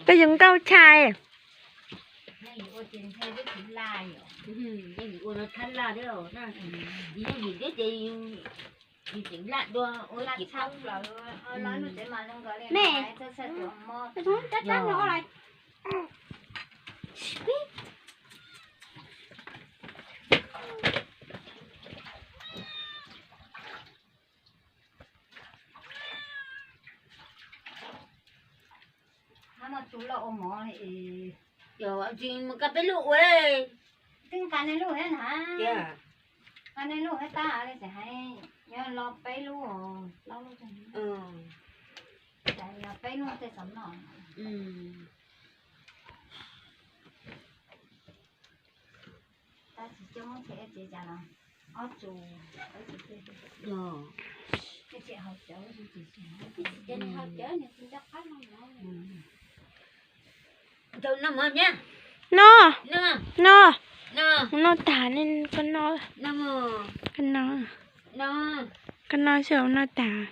Koj yuav nkauj tshaj. Me, Hab no tus loj ua mov, yog tsis mus koj peb lub ua, twb nqa nej lub thiab na. Nqa nej lub thiab tab li ces hais, yog los peb lub, plaub lub, los peb lub tej xav noj. Tab sis coj muab tsev cas los ob txus, no, no, no tag, koj no, koj no, koj no xwb, no tag.